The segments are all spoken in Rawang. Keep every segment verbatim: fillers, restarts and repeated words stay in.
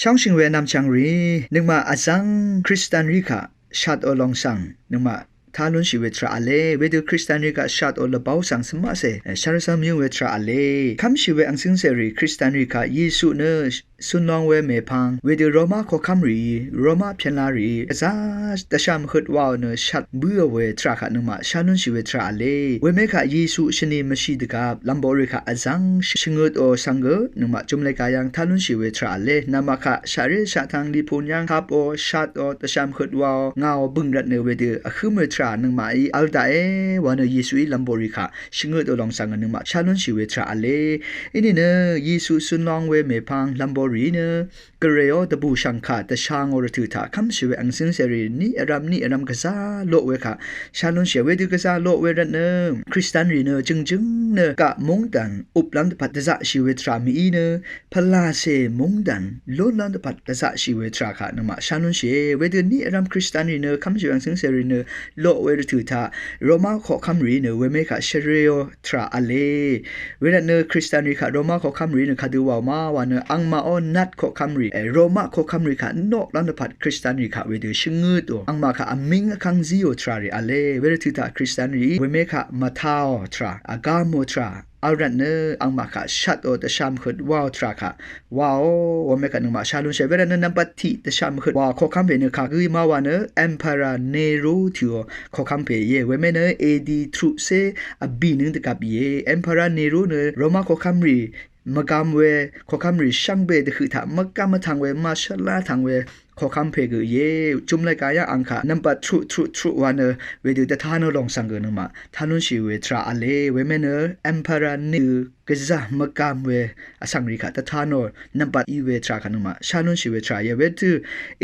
Shóngshø̀ng we vnvm chv̀ngrì, nøngmaq vzv́ng Kristian rì kaq shatò lòng svng nøngmaq tá lúnshì we tvrà v̄le. Wedø Kristian rì kaq shatò lvbáò svng svmaqcè, shvrvsvng mvyǿng we tvrà v̄le. Kv́mshì we angcǿngcèrì Kristian rì kaq Yesu nø cun long we mèpvng, wedø Roma koqkv́m rìí, Roma pyv̄nla rìí gvzá dvshà mvhøt waò nø shat bǿò we tvrà kaq nøngmaq shá lúnshì we tvrà v̄le. Wemé kaq Yesu shvni mvshì dvgvp lv̀mboqrì kaq vzv́ng shvngøtò svng gø nøngmaq jumlai gayv́ng tá lúnshì we tvrà v̄le. Namaq kaq shaqré shaqtvng lipun yv́ng kapò shatò dvshà mvhøt waò ngàò bø̀ng rvtnø wedø vhǿm we tvrà nøngmaqí v̄l daqe wa nø Yesuí lv̀mboqrì kaq shvngøtò lòng svng nøngmaq shá lúnshì we tvrà v̄le. Inìnø Yesu cun long we mèpvng lv̀mboqrìí nø gvrayó dvbùshv̀ngkà dvshangò rvtø̀ taq kv́mshì we angcǿngcèrì niq vrvm niq vrvm gvzá loq we kaq shá lúnshì. Wedø gvzá loq we rvtnø Kristian rì nø jø̀ngjǿng nø gaq móngdàn uplv́m dvpvt dvzaqshì we tvrà mìí nø pvlàcè móngdàn lúnlv́m dvpvt dvzaqshì we tvrà kaq nøngmaq shá lúnshìe. Wedø niq vrvm Kristian rì nø kv́mshì we angcǿngcèrì nø loq we rvtø̀ taq Roma koqkv́m rìí nø wemé kaq shvreò tvrà v̄le. Wervtnø Kristian rì kaq Roma koqkv́m rìí nø kadø waò ma wa nø angmaqó nat koqkv́m rì, e, Roma koqkv́m rì kaq noqlv́m dvpvt Kristian rì kaq wedø shvngøtò angmaq kaq vmíng vkv́ng zíò tvrà rì v̄le. Wervtø̀ taq Kristian rìí wemé kaq mvtaò tvrà, vgamò tvrà v̄l rvtnø angmaq kaq shatò dvshà mvhøt waò tvrà kaq waò, wamé kaq nøngmaq shá lúnshì. Wervtnø nvmbat tiq dvshà mvhøt wa koqkv́m pè nø kagǿí ma wa nø Emperor Nero tø̀ò koqkv́m pè íe. Wemé nø A D truqcé vbì nǿng dvgvp íe. Emperor Nero nø Roma koqkv́m rì mvgam we koqkv́m rì shvngbe dvhøq taq mvgam vtvng we màshvlá tvng we koqkv́m pè gø íe. Jumlai gayá ang kaq nvmbat truq truq truq wa nø wedø dvtanò lòng svng gø nøngmaq tá lúnshì we tvrà v̄le. Wemé nø Emperor Nero gvzà mvgam we vsvng rì kaq dvtanò nvmbat í we tvrà kaq nøngmaq shá lúnshì we tvrà íe. Wedø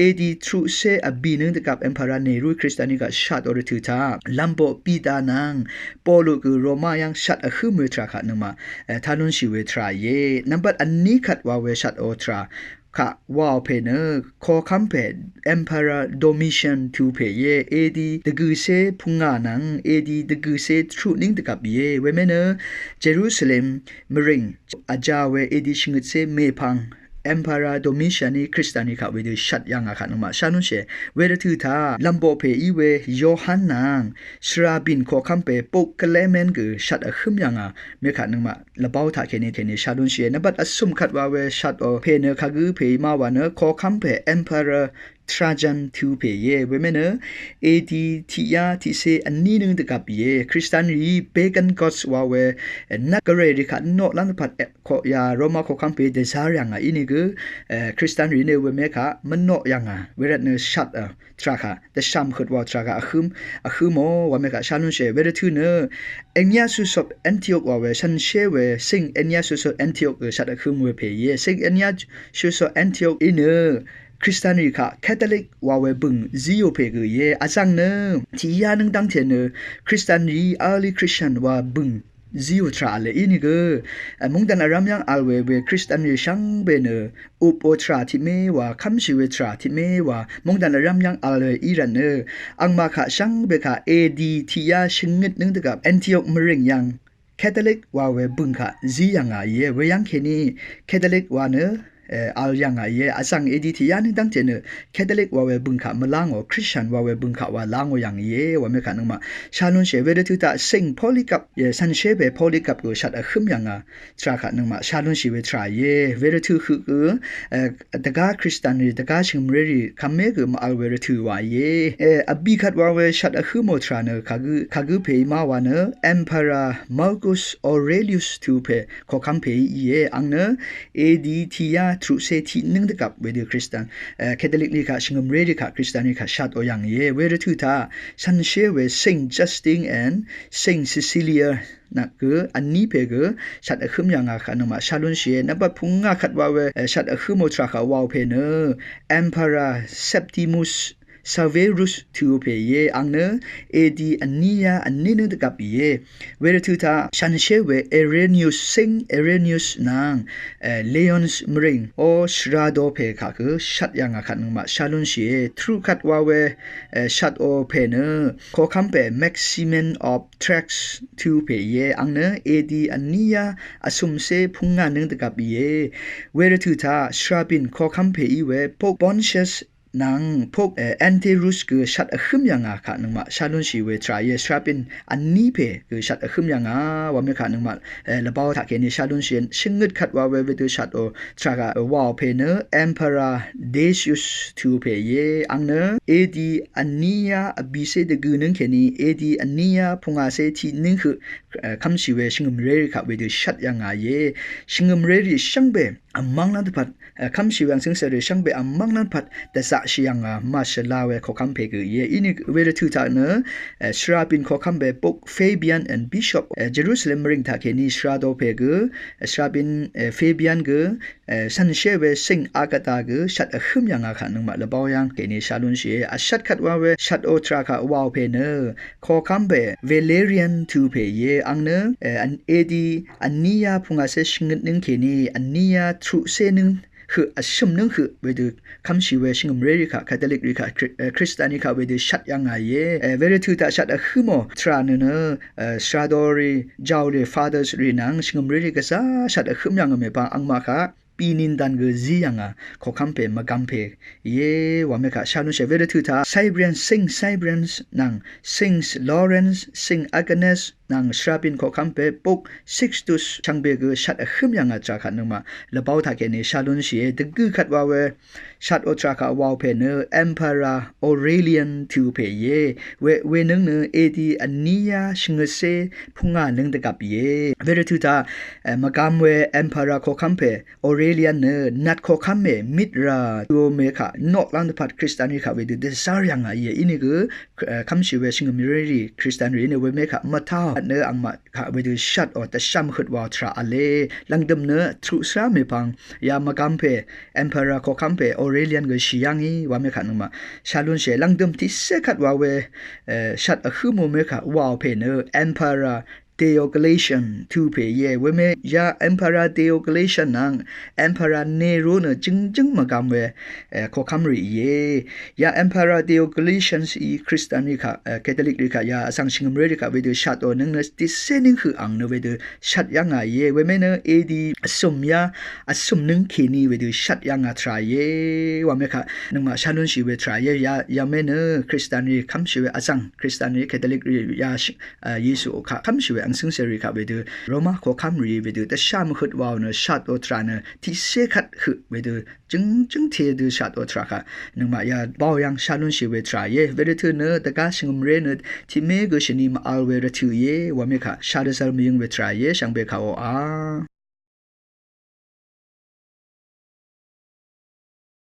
A D truqcé vbì nǿng dvgvp Emperor Nero Kristian rì kaq shatò rvtø̀ taq lv̀mboq Pita nvng Polu gø Roma yv́ng shat vhǿm we tvrà kaq nøngmaq, e, tá lúnshì we tvrà íe. Nvmbat vní kvt wa we shatò tvrà kaq waò pè nø koqkv́m pè Emperor Domitian tø̀ò pè íe. A D dvgø̀cé pungà nvng A D dvgø̀cé truq nǿng dvgvp íe. Wemé nø Jerusalem mvrìng vjā we A D shvngøtcé mèpvng Emperor Domitian í Kristian rì kaq wedø shat yv̀ngà kaq nøngmaq shá lúnshìe. Wervtø̀ taq lv̀mboq pè í we Yohan nvng shvrabìn koqkv́m pè Pope Clement gø shat vhǿm yv̀ngà mé kaq nøngmaq lvbáò taq kèní kèní shá lúnshìe. Nvmbat vcø̀m kvt wa we shatò pè nø kagǿ pè í ma wa nø koqkv́m pè Emperor Trajan tø̀ò pè íe. Wemé nø A D tiqyá tiqcé vní nǿng dvgvp íe. Kristian rìí pagan gods wa we, e, nvt gvray rì kaq noqlv́m dvpvt, e, koqya Roma koqkv́m pè dvzar yv̀ngà ínìgø, e, Kristian rìí nø wemé kaq mvnoq yv̀ngà. Wervtnø shat, e, tvrà kaq dvshà mvhøt waò tvrà kaq vhǿm, vhǿmò wamé kaq shá lúnshìe. Wervtø̀ nø Ignatius of Antioch wa we shànshér we Saint Ignatius of Antioch gø shat vhǿm we pè íe. Saint Ignatius of Antioch í nø Kristian rì kaq Catholic wa we bø̀ng zíò pè gø íe. Vzv̀ng nø tiqyá nǿng dv́ngte nø Kristian rìí early Christian wa bø̀ng zíò tvrà v̄le. Ínìgø, e, móngdàn vrv́m yv́ng v̄l we we Kristian rì shvngbe nø upò tvrà tiqmé wa kv́mshì we tvrà tiqmé wa móngdàn vrv́m yv́ng v̄l we í rvtnø angmaq kaq shvngbe kaq A D tiqyá shvngøt nǿng dvgvp Antioch mvrìng yv́ng Catholic wa we bø̀ng kaq zí yv̀ngà íe. Weyv́ng kèní Catholic wa nø, e, v̄l yv̀ngà íe. Vzv̀ng A D tiqyá nǿng dv́ngte nø Catholic wa we bø̀ng kaq mvlá ngò, Christian wa we bø̀ng kaq wa lá ngò yv̀ng íe. Wamé kaq nøngmaq shá lúnshìe. Wervtø̀ taq Saint Polycarp, e, shànshér pè Polycarp gø shat vhǿm yv̀ngà tvrà kaq nøngmaq shá lúnshì we tvrà íe. Wervtø̀ høq gø, e, dvgá Kristian rì, dvgá shvngø̀mré rì kvmé gø mv-vl we rvtø̀ wa íe. E, vbì kvt wa we shat vhǿmò tvrà nø kagǿ, kagǿ pè í ma wa nø Emperor Marcus Aurelius tø̀ò pè koqkv́m pè í íe. Àng nø A D tiqyá truqcé tiqnǿng dvgvp wedø Kristian, e, Catholic rì kaq shvngø̀mré rì kaq Kristian rì kaq shatò yv̀ngà íe. Wervtø̀ taq shànshér we Saint Justin and Saint Cecilia nvng gø vní pè gø shat vhǿm yv̀ngà kaq nøngmaq shá lúnshìe. Nvmbat pungà kvt wa we, e, shat vhǿmò tvrà kaq waò pè nø Emperor Septimus Severus tø̄ pè íe, àng nø A D vní yá vní nøng dvgvp íe. Wervtø̄ taq shànshér we Irenaeus, Saint Irenaeus nvng Lyons mvrìng ó shvra do pè kaq gø shvt yà ngà kvt nøngmaq shá lúnshìe. Truq kvt wa we shvt ó pè nø koqkv́m pè Maximin of Trax tø̄ pè íe, àng nø A D vní yá vsø̀mcé pungà nøng dvgvp íe. Wervtø̄ taq shvrabìn koqkv́m pè í we Pope Pontius nvng Pope Anterus gø shvt vhǿm yà ngà kaq nøngmaq shá lúnshì we tvrà íe. Shvrabìn vní pè gø shvt vhǿm yà ngà wa mé kaq nøngmaq lvbáu taq kèní shá lúnshì. Shvngøt kvt wa we wedø shvt ó tvrà kaq wàò pè nø Emperor Decius tø̄ pè íe, àng nø A D vní yá vbìcé dvgø̀ nøng kèní A D vní yá pungàcé tiq nøng høq kv́mshì we shvngø̀mrérì kaq wedø shvt yà ngà íe. Shvngø̀mrérì shvngbe vmv́ng nvng dvpvt kv́mshì we àng cǿngcèrì shvngbe vmv́ng nvng dvpvt dvzaqshì yà ngà màshvla we koqkv́m pè gø íe. Inìgø wervtø̄ taq nø shvrabìn koqkv́m pè Pope Fabian and Bishop Jerusalem mvrìng taq kèní shvra do pè gø shvrabìn Fabian gø shànshér we Saint Agatha gø shvt vhǿm yà ngà kaq nøngmaq lvbáu yv́ng kèní shá lúnshìe. Vshvt kvt wa we shvt ó tvrà kaq wàò pè nø koqkv́m pè Valerian tø̄ pè íe, àng nø A D vní yá pungàcé shvngøt nøng kèní vní yá truqcé nøng høq vsø̀m nøng høq wedø kv́mshì we shvngø̀mrérì kaq, Catholic rì kaq, Christian rì kaq wedø shvt yà ngà íe. Wervtø̄ taq shvt vhǿm ó tvrà nø nø shvra dorì, jàòlì, Fathers rì nvng shvngø̀mrérì gvzà shvt vhǿm yà ngà mèpvng àngmaq kaq bìnìndàn gø zí yà ngà koqkv́m pè mvgvm pè íe wa mé kaq shá lúnshì. Wervtø̄ taq Cyprian, Saint Cyprian nvng Saint Lawrence, Saint Agnes nvng shvrabìn koqkv́m pè Pope Sixtus shvngbe gø shvt vhǿm yà ngà tvrà kaq nøngmaq lvbáu taq kèní shá lúnshìe. Dvgø̀ kvt wa we shvt ó tvrà kaq wàò pè nø Emperor Aurelian tø̄ pè íe. We, wenøng nø A D vní yá shvngøtcé pungà nøng dvgvp íe. Wervtø̄ taq mvgvm we Emperor koqkv́m pè Aurelian nø nat koqkv́m mè mìt rà tø̄ mé kaq noq lv́ng dvpvt Christian rì kaq wedø dvzar yà ngà íe. Inìgø kv́mshì we shvngø̀mrérì Christian rì nø we mé kaq mvtaq nø àngmaq kaq wedø shvt ó dvshvm høq wàò tvrà v̄le. Lv̀ngdø̀m nø truqcé mèpvng yà mvgvm pè Emperor koqkv́m pè Aurelian gø shì yà ngì wa mé kaq nøngmaq shá lúnshìe. Lv̀ngdø̀m tiqcé kvt wa we shvt vhǿm ó mé kaq wàò pè nø Emperor Diocletian tø̄ pè íe. We mé yà Emperor Diocletian nvng Emperor Nero nø jø̀ngjǿng mvgvm we koqkv́m rì íe. Yà Emperor Diocletian í Christian rì kaq, Catholic rì kaq yà vsv̀ng shvngø̀mrérì kaq wedø shvt ó nøng nø tiqcé nøng høq àng nø wedø shvt yà ngà íe. We mé nø A D vsø̀m yá vsø̀m nøng kèní wedø shvt yà ngà tvrà íe wa mé kaq nøngmaq shá lúnshì we tvrà íe. Yà, yà mé nø Christian rì kv́mshì we vsv̀ng Christian rì Catholic rì yà Yesu kaq kv́mshì we àng cǿngcèrì kaq wedø Roma koqkv́m rì wedø dvshvm høq wàò nø shvt ó tvrà nø tiqcé kvt høq wedø jø̀ngjǿng tedø shvt ó tvrà kaq nøngmaq yà báò yv́ng shá lúnshì we tvrà íe. Wervtø̄ nø dvgá shvngø̀mré nø tiqmé gø shvni mvvl we rvtø̄ íe wa mé kaq shvdvzv́r mvyǿng we tvrà íe shvngbe kaq ó a